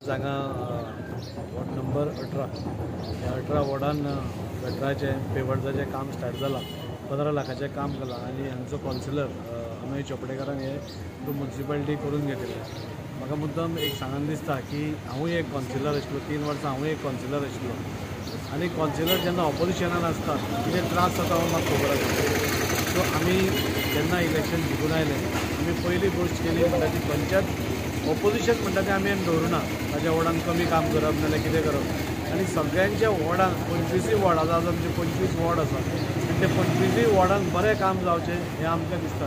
हांगा ward number 18 ह्या 18 वॉर्डान गटराचें पेवर्साचें काम स्टार्ट जालां. 15 लाखाचें काम जालां आनी हांगचो कॉन्सिलर अमेय चोपडेकारान हें थ्रू मुन्सिपालिटी करून घेतिल्लें. म्हाका मुद्दम एक सांगन दिसता की हांवूय एक कॉन्सिलर आशिल्लो, 3 वर्सां हांवूय एक कॉन्सिलर आशिल्लो आनी कॉन्सिलर जेन्ना ऑपोजिशनान आसता कितें त्रास जाता हो म्हाका खबर आसा. सो आमी जेन्ना इलेक्शन जिखून आयले आमी पयली गोश्ट केली म्हणटा ती खंयच्याच ऑपोजिशन म्हणटा तें आमी दवरुना, ताच्या वॉर्डान कमी काम करप नाजाल्यार कितें करप. आनी सगळ्यांच्या वॉर्डान 25 वॉर्ड आसा, आज आमचे 25 वॉर्ड आसा आनी ते 25 वॉर्डान बरें काम जावचें हें आमकां दिसता.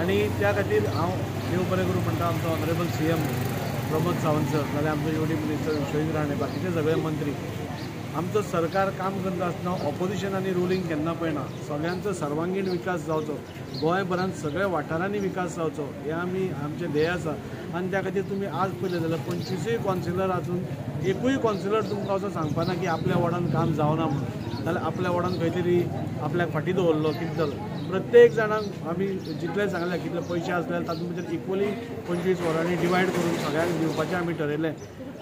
आनी त्या खातीर हांव देव बरें करूं म्हणटा आमचो honourable CM Pramod Sawant sir, नाजाल्यार आमचो युडी मिनिस्टर विश्वजीत राणे, बाकीचे सगळे मंत्री, आमचो सरकार काम करता आसतना ऑपोजिशन आनी रुलींग केन्ना पळयना, सगळ्यांचो सर्वांगीण विकास जावचो, गोंयभरान सगळ्या वाठारांनी विकास जावचो हें आमी आमचें ध्येय आसा. आनी त्या खातीर तुमी आज पळयलें जाल्यार 25 कॉन्सिलर आसून एकूय कॉन्सिलर तुमकां असो सांगपाना की आपल्या वॉर्डान काम जावना म्हणून, जाल्यार आपल्या वॉर्डान खंय तरी आपल्याक फाटीं दवरलो कितें जालो. प्रत्येक जाणांक आमी जितलें सांगलें कितले पयशे आसले तातूंत भितर इक्वली 25 वॉर्डांनी डिवायड करून सगळ्यांक दिवपाचें आमी ठरयलें.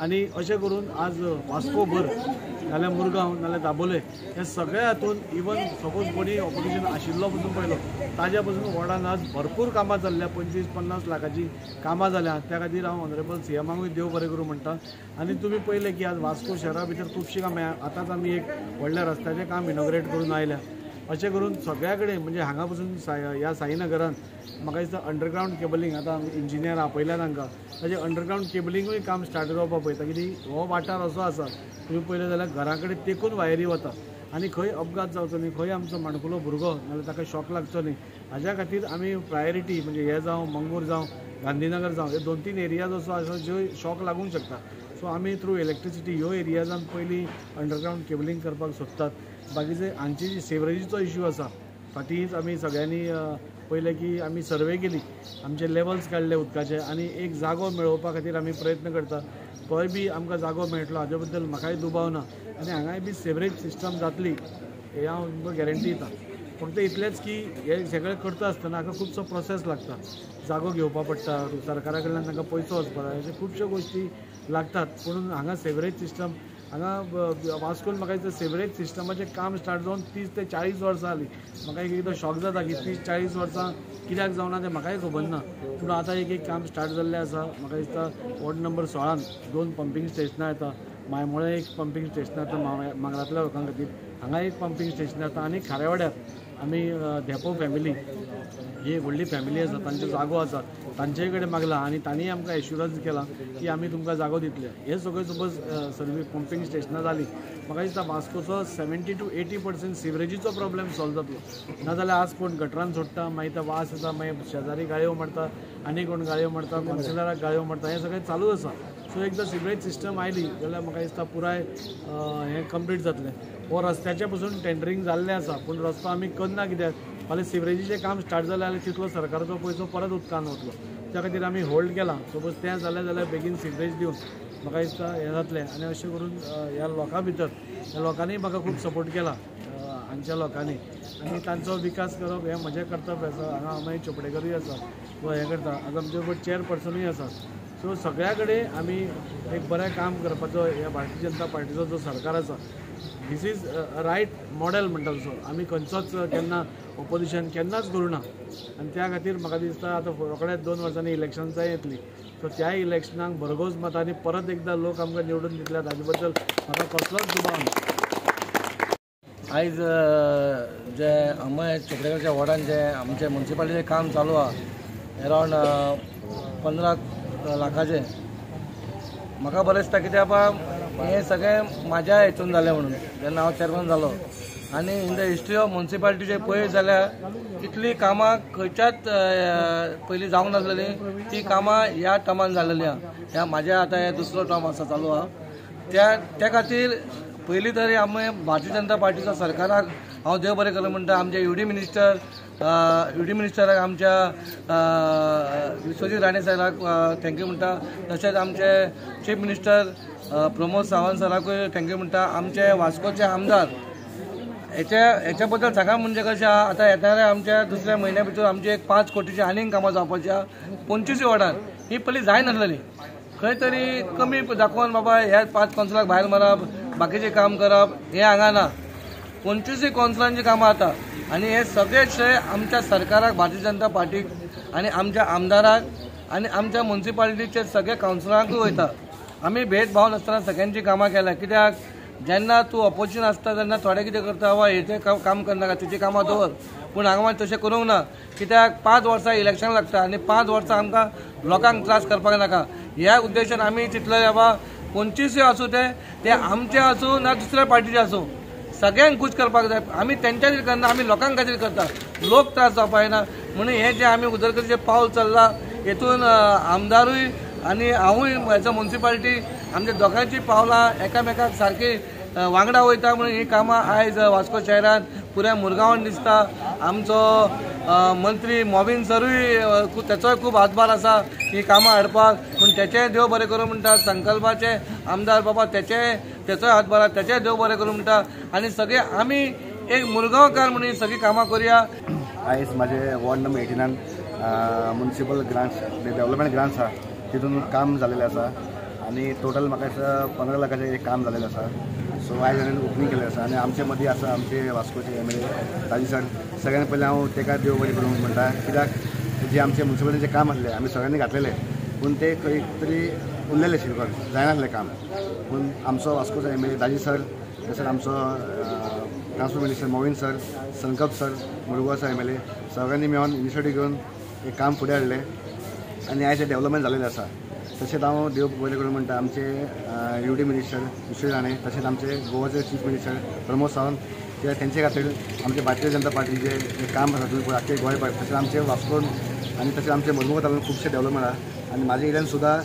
आनी अशें करून आज वास्कोभर नाजाल्यार मुरगांव नाजाल्यार दाबोले हे सगळ्या हातून इवन सपोज कोणी ऑपोजिशन आशिल्लो पसून पळयलो ताज्या पसून वॉर्डान आज भरपूर कामां चल्ल्या, 25-50 लाखाची कामां जाल्या. त्या खातीर हांव ऑनरेबल सीएमाकूय देव बरें करूं म्हणटा. आनी तुमी पळयलें की आज वास्को शहरा भितर खुबशीं कामां, आतांच आमी एक व्हडल्या रस्त्याचें काम इनॉग्रेट करून आयल्या. अशें करून सगळ्या कडेन म्हणजे हांगा पसून ह्या साईनगरान म्हाका दिसता अंडरग्रावंड केबलिंग आतां इंजिनियर आपयल्या तांकां, ताजें अंडरग्रावंड केबलिंगूय काम स्टार्ट जावपाक पळयता. कित्याक हो वाठार असो आसा तुमी पळयलें जाल्यार घरा कडेन तेकून वायरी वता आनी खंय अपघात जावचो न्ही, खंय आमचो माणकुलो भुरगो नाजाल्यार ताका शॉक लागचो न्ही हाज्या खातीर आमी प्रायोरिटी म्हणजे हे जावं मंगूर जावं गांधीनगर जावं हे 2-3 एरियाज असो आसा ज्यो शॉक लागूंक शकता. सो आमी थ्रू इलेक्ट्रिसिटी ह्यो एरियाजान पयलीं अंडरग्रावंड केबलिंग करपाक सोदतात. बाकीचे हांगची जी सेवरेजीचो इश्यू आसा फाटींच आमी सगळ्यांनी पळयलें की आमी सर्वे केली, आमचे लेवल्स काडले उदकाचे आनी एक जागो मेळोवपा खातीर आमी प्रयत्न करता. तोय बी आमकां जागो मेळटलो हाजे बद्दल म्हाकाय दुबाव ना आनी हांगाय बी सेवरेज सिस्टम जातली हें हांव तुमकां गॅरंटी दिता. फक्त इतलेंच की हें सगळें करता आसतना हाका खुबसो प्रोसेस लागता, जागो घेवपा पडटा, सरकारा कडल्यान तांकां पयसो वचपा जाय, अश्यो खुबश्यो गोश्टी लागतात. पूण हांगा सेवरेज सिस्टम हांगा वास्कोन म्हाका दिसता सेवरेज सिस्टमाचें काम स्टार्ट जावन 30 ते 40 वर्सां जालीं. म्हाका एक एकदां शॉक जाता की 30-40 वर्सां कित्याक जावना तें म्हाकाय खबर ना, पूण आतां एक एक काम स्टार्ट जाल्लें आसा. म्हाका दिसता वॉर्ड नंबर 16 2 पंपींग स्टेशनां येता, मायमोळे एक पंपींग स्टेशन येता मांगरांतल्या लोकां खातीर, हांगा एक पंपींग स्टेशन येता आनी खारेवाड्यार आमी धेंपो फॅमिली ही एक व्हडली फॅमिली आसा, तांचो जागो आसा, तांचे कडेन मागला आनी तांणी आमकां एश्युरन्स केला की आमी तुमकां जागो दितले. हे सगळें सपोज सर्वीस पंपींग स्टेशनां जालीं म्हाका दिसता वास्कोचो 70 to 80% सिवरेजीचो प्रॉब्लेम सॉल्व जातलो. नाजाल्यार आज कोण गटरान सोडटा, मागीर ते वास येता, मागीर शेजारी गाळयो मारता, आनी कोण गाळयो मारता, कॉन्सिलराक गाळयो मारता, हें सगळें चालूच आसा. सो एकदां सिवरेज सिस्टम आयली जाल्यार म्हाका दिसता पुराय हें कंप्लीट जातलें. हो रस्त्याचें पसून टेंडरींग जाल्लें आसा, पूण रस्तो आमी करना कित्याक फाल्यां सिवरेजीचें काम स्टार्ट जालें जाल्यार तितलो सरकाराचो पयसो परत उदकान वतलो, त्या खातीर आमी होल्ड केला. सपोज तें जालें जाल्यार बेगीन सिवरेज दिवन म्हाका दिसता हें जातलें. आनी अशें करून ह्या लोकां भितर ह्या लोकांनी म्हाका खूब सपोर्ट केला हांगच्या लोकांनी आनी तांचो विकास करप हें म्हजें कर्तव्य आसा. हांगा अमेय चोपडेकरूय आसा, तो हें करता, आतां आमचे बरोबर चेअरपर्सनूय आसा. सो सगळ्या कडेन आमी एक बरें काम करपाचो ह्या भारतीय जनता पार्टीचो जो सरकार आसा, this is right model म्हणटा तसो आमी खंयचोच केन्ना ऑपोजिशन केन्नाच करूं ना. आनी त्या खातीर म्हाका दिसता आतां रोखडेच 2 वर्सांनी इलेक्शन्सां येतलीं, सो त्या इलेक्शनाक भरघोस मतांनी परत एकदां लोक आमकां निवडून दितले ताजे बद्दल म्हाका कसलोच दुबाव ना. आयज जे अमेय चोपडेकरच्या वॉर्डान जे आमचे मुन्सिपालिटीचें काम चालू आहा एरावंड 15 लाखाचें, म्हाका बरें दिसता कित्याक हें सगळें म्हाज्या हेतून जालें म्हणून जेन्ना हांव चेअरमॅन जालो. आनी इन the history of मुन्सिपालिटीचें पळयत जाल्यार इतलीं कामां खंयच्याच पयलीं जावंक नासलेलीं तीं कामां ह्या टर्मान जालेलीं आहा. ह्या म्हाज्या आतां हे दुसरो टर्म आसा चालू आहा, त्या खातीर पयलीं तरी आमी भारतीय जनता पार्टीचो सरकाराक हांव देव बरें करूं म्हणटा. आमचे युडी मिनिस्टराक आमच्या विश्वजीत राणे सराक thank you म्हणटा, तशेंच आमचे चीफ मिनिस्टर प्रमोद सावंत सराकूय thank you म्हणटा. आमचे वास्कोचे आमदार हेच्या बद्दल सांगा म्हणजे कशें आहा, आतां येणाऱ्या आमच्या दुसऱ्या म्हयन्या भितर आमची एक 5 कोटीची आनीक कामां जावपाची आहा 25 वॉर्डान, ही पयलीं जायनासलेली. खंय तरी कमी दाखोवन बाबा ह्या 5 कावन्सिलराक भायर मारप, बाकीचें काम करप, हें हांगा ना. 25 कावन्सिलरांची कामां जाता आनी हे सगळे श्रेय आमच्या सरकाराक, भारतीय जनता पार्टीक आनी आमच्या आमदाराक आनी आमच्या मुन्सिपालिटीचे सगळे कावन्सिलरांकूय वयता. आमी भेदभाव नासतना सगळ्यांची कामां केल्या. कित्याक जेन्ना तूं ऑपोजिशन आसता तेन्ना थोडे कितें करता, वा हेचें काम करनाका, तेची कामां दवर, पूण हांगा मात तशें करूंक ना. कित्याक 5 वर्सां इलेक्शन लागता आनी 5 वर्सां आमकां लोकांक त्रास करपाक नाका. ह्या उद्देशान आमी चिंतलें बाबा 25 आसूं ते आमचे आसूं ना दुसऱ्या पार्टीचे आसूं, सगळ्यांक खूश करपाक जाय. आमी तेंच्या खातीर करना, आमी लोकांक खातीर करता. लोक त्रास जावपाक जायना म्हणून हें जें आमी उदरगतीचें पावल चल्लां हेतून आमदारूय आनी हांवूय एज अ मुन्सिपालिटी आमच्या दोगांयची पावलां एकामेकाक सारकी वांगडा वयता म्हणून ही कामां आयज वास्को शहरांत पुराय मुरगांवान दिसता. आमचो मंत्री मोविन सरूय तेचोय खूब हातभार आसा ही कामां हाडपाक, पूण तेचेय देव बरें करूं म्हणटा. संकल्पाचे आमदार बाबा तेचोय हातभार आसा, तेचेय देव बरें करूं म्हणटा. आनी सगळे आमी एक मुरगांवकार म्हणून ही सगळीं कामां करुया. आयज म्हाजे ward number 18 municipal grants development grants आसा तितून काम जालेलें आसा आनी टोटल म्हाका दिसता 15 लाखाचें एक काम जालेलें आसा. सो आयज हांवें ओपनींग केल्लें आसा आनी आमचे मदीं आसा आमचे वास्कोचे MLA Rajiv sir. सगळ्यान पयलीं हांव ताका देव बरें करूं म्हणटा, कित्याक जे आमचे मुन्सिपालिटीचें काम आसलें आमी सगळ्यांनी घातलेलें, पूण ते खंय तरी उरलेलें शिरकण जायनासलें काम. पूण आमचो वास्कोचो MLA Rajiv sir, तशेंच आमचो transport minister Mauvin sir, Sankalp sir, मुरगांवचो MLA, सगळ्यांनी मेळून इनिशिएटीव घेवन एक काम फुडें हाडलें आनी आयज डेव्हलपमेंट जालेलें आसा. तशेंच हांव देव बरें करूं म्हणटा आमचे UD minister Vishwajeet Rane, तशेंच आमचे गोवाचे चीफ मिनिस्टर प्रमोद सावंत, कित्याक तेंचे खातीर आमचे भारतीय जनता पार्टीचें जें काम आसा तुमी आख्खे गोंयभर, तशेंच आमचे वास्कोन आनी तशेंच आमचे मुरगांव तालुक्यान खुबशें डेव्हलपमेंट आसा. आनी म्हाज्या एरियान सुद्दां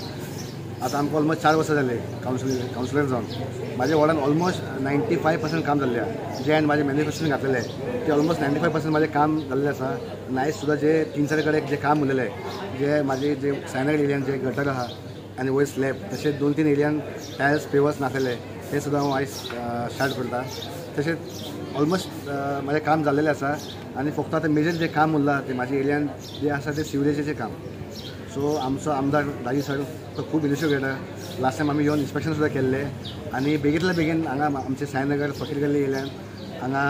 आतां आमकां ऑलमोस्ट 4 वर्सां जाले कावन्सिलर जावन म्हाज्या वॉर्डान ऑलमोस्ट 95% काम जाल्लें आसा. जें हांवें म्हाजें मॅनिफेस्टोन घातलेलें तें ऑलमोस्ट 95% म्हाजें काम जाल्लें आसा. आनी आयज सुद्दां जे 3-4 कडेन जें काम उरलेलें, जे म्हाजे जे सायनगर एरियान जे गटर आसा आनी वयर स्लॅब, तशेंच 2-3 एरियान टायल्स पेवर्स नासलेले ते सुद्दां हांव आयज स्टार्ट करता. तशेंच ऑलमोस्ट म्हाजें काम जाल्लेलें आसा आनी फक्त आतां मेजर जें काम उरलां तें म्हाज्या एरियान जें आसा तें सिवरेजाचें काम. सो आमचो आमदार राजीव सर तो खूब इनिशिएटीव घेता. लास्ट टायम आमी येवन इन्स्पेक्शन सुद्दां केल्लें आनी बेगींतल्या बेगीन हांगा आमचे साईनगर फकीर गल्ली एरियान हांगा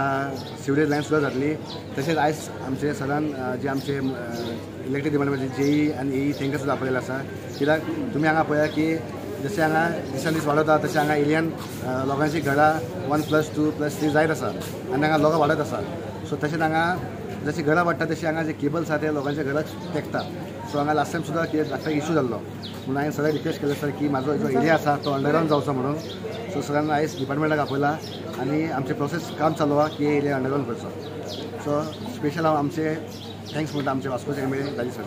सिवरेज लायन सुद्दां जातली. तशेंच आयज आमचे सरान जे आमचे इलेक्ट्रीक डिपार्टमेंटाचे JE आनी AE तांकां सुद्दां आपयलेलें आसा. कित्याक तुमी हांगा पळया की जशें हांगा दिसान दीस वाडत तशें हांगा एरियान लोकांची घरां 1+2+3 जायत आसा आनी हांगा लोकां वाडत आसा. सो तशेंच हांगा जशी घरां वाडटा तशी हांगा जे केबल्स आसा ते लोकांच्या घराक तेंकता. सो हांगा लास्ट टायम सुद्दां कितें धाकटो इशू जाल्लो म्हणून हांवें सगळ्यांक रिक्वेस्ट केलें सर की म्हाजो जो एरिया आसा तो अंडरग्रावंड जावचो म्हणून. सो सगळ्यांना आयज डिपार्टमेंटाक आपयला आनी आमचें प्रोसेस काम चालू आसा की एरिया अंडरग्रावंड करचो. सो स्पेशल हांव आमचे thanks म्हणटा आमचे वास्कोचे MLA Rajiv sir.